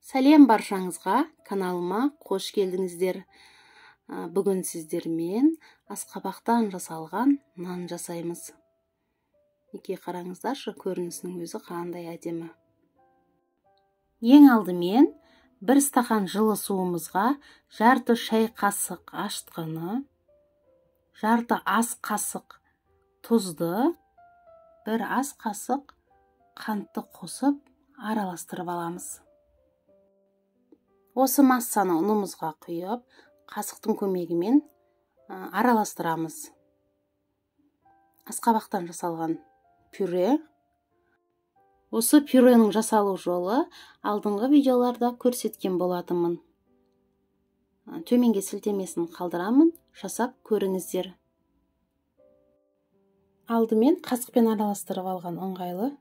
Сәлем баршаңызға, каналыма қош келдіңіздер. Бүгін сіздермен асқабақтан жасалған нан жасаймыз. Неке қараңыздаршы, көрінісінің өзі қандай әдемі. Ең алдымен бір стақан жылы суымызға жарты шай қасық ашытқыны, жарты ас қасық тұзды, бір ас қасық қантты қосып араластырып аламыз. Осы массаны ұнымызға құйып, қасықтың көмегімен араластырамыз. Асқабақтан жасалған пюре. Осы пюренің жасалу жолы алдыңғы видеоларда көрсеткен болатынмын. Төменге сілтемесін қалдырамын, жасап көріңіздер. Алдымен қасықпен араластырып алған ыңғайлы.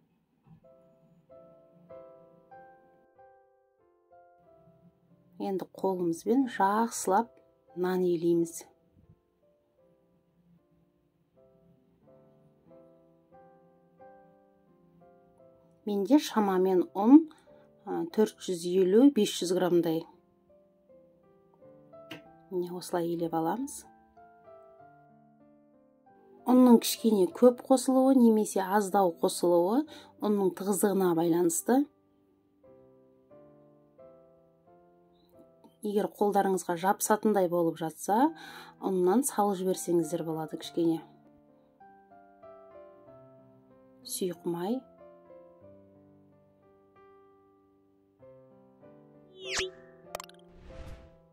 Енді қолымызбен жақсылап нан илейміз. Менде шамамен ұн 450-500 граммдай. Міне осылай илеп аламыз. Ұнның кішкене көп қосылуы немесе аздау қосылуы ұнның тығыздығына байланысты. Егер қолдарыңызға жабысатындай болып жатса, ұннан салып жіберсеңіздер болады кішкене. Сұйық май.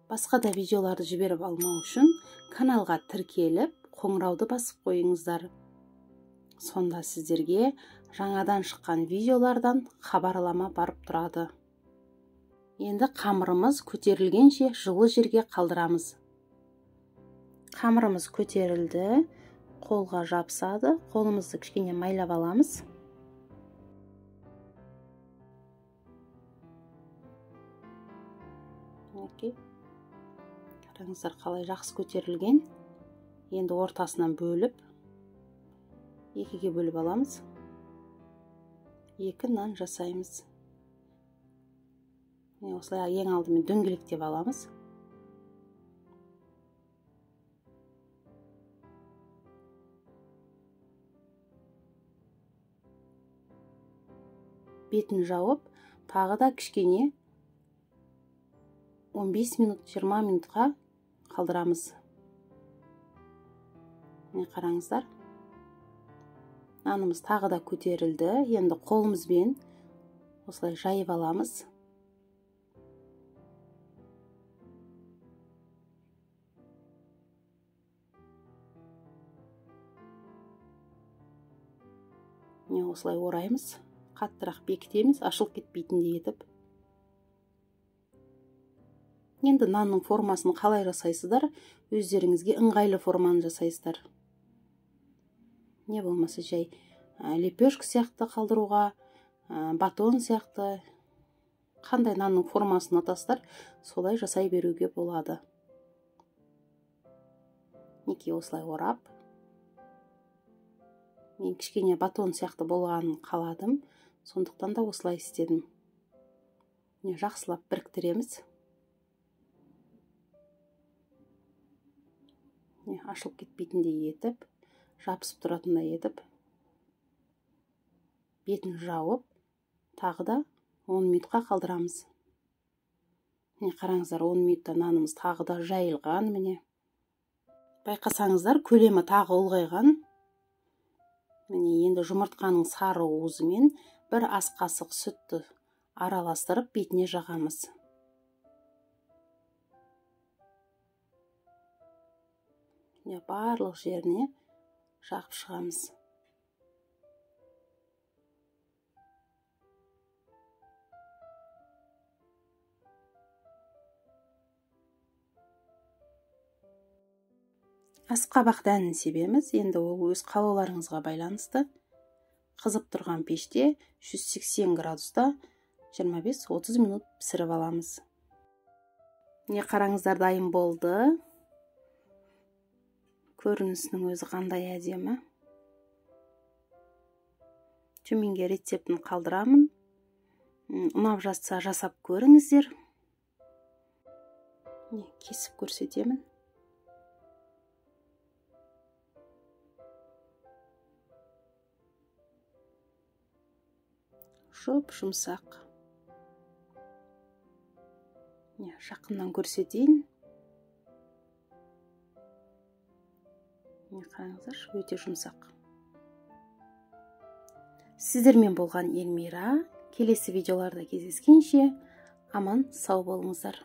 Басқа да видеоларды жіберіп алмау үшін каналға тіркеліп, қоңырауды басып қойыңыздар. Сонда сіздерге жаңадан шыққан видеолардан хабарлама барып тұрады. Енді қамырымыз көтерілгенше жылы жерге қалдырамыз. Қамырымыз көтерілді, қолға жабысады. Қолымызды кішкене майлап аламыз. Окей. Қараңыздар, қалай жақсы көтерілген. Енді ортасынан бөліп, екіге бөліп аламыз. Екі нан жасаймыз. Осылай ең алдымен дөңгелектеп аламыз. Бетін жауып, тағы да кішкене 15 минут, 20 минутқа қалдырамыз. Міне қараңыздар. Нанымыз тағы да көтерілді. Енді қолымызбен осылай жайып аламыз. Міне осылай ораймыз, қаттырақ бекітеміз, ашылып кетпейтіндей етіп. Енді нанның формасын қалай жасайсыздар, өздеріңізге ыңғайлы форманы жасайсыздар. Не болмаса жай лепешка сияқты қалдыруға, батон сияқты, қандай нанның формасын ұнатасыздар, солай жасай беруге болады. Мінекей осылай орап, мен кішкене батон сияқты болғанын қаладым, сондықтан да осылай істедім. Міне жақсылап біріктіреміз. Міне ашылып кетпейтіндей етіп, жабысып тұратындай етіп, бетін жауып, тағы да 10 минутқа қалдырамыз. Міне қараңыздар, 10 минутта нанымыз тағы да жайылған. Міне байқасаңыздар, көлемі тағы ұлғайған. Міне енді жұмыртқаның сары уызымен бір ас қасық сүтті араластырып бетіне жағамыз. Міне барлық жеріне жағып шығамыз. Асқабақ дәнін себеміз. Енді ол өз қалауларыңызға байланысты. Қызып тұрған пеште 180 градуста 25-30 минут пісіріп аламыз. Міне қараңыздар, дайын болды. Көрінісінің өзі қандай әдемі. Төменге рецептін қалдырамын. Ұнап жатса жасап көріңіздер. Кесіп көрсетемін. Жұп-жұмсақ. Жақыннан көрсетейін. Қараңыздаршы, өте жұмсақ. Сіздермен болған Эльмира. Келесі видеоларда кездескенше аман сау болыңыздар.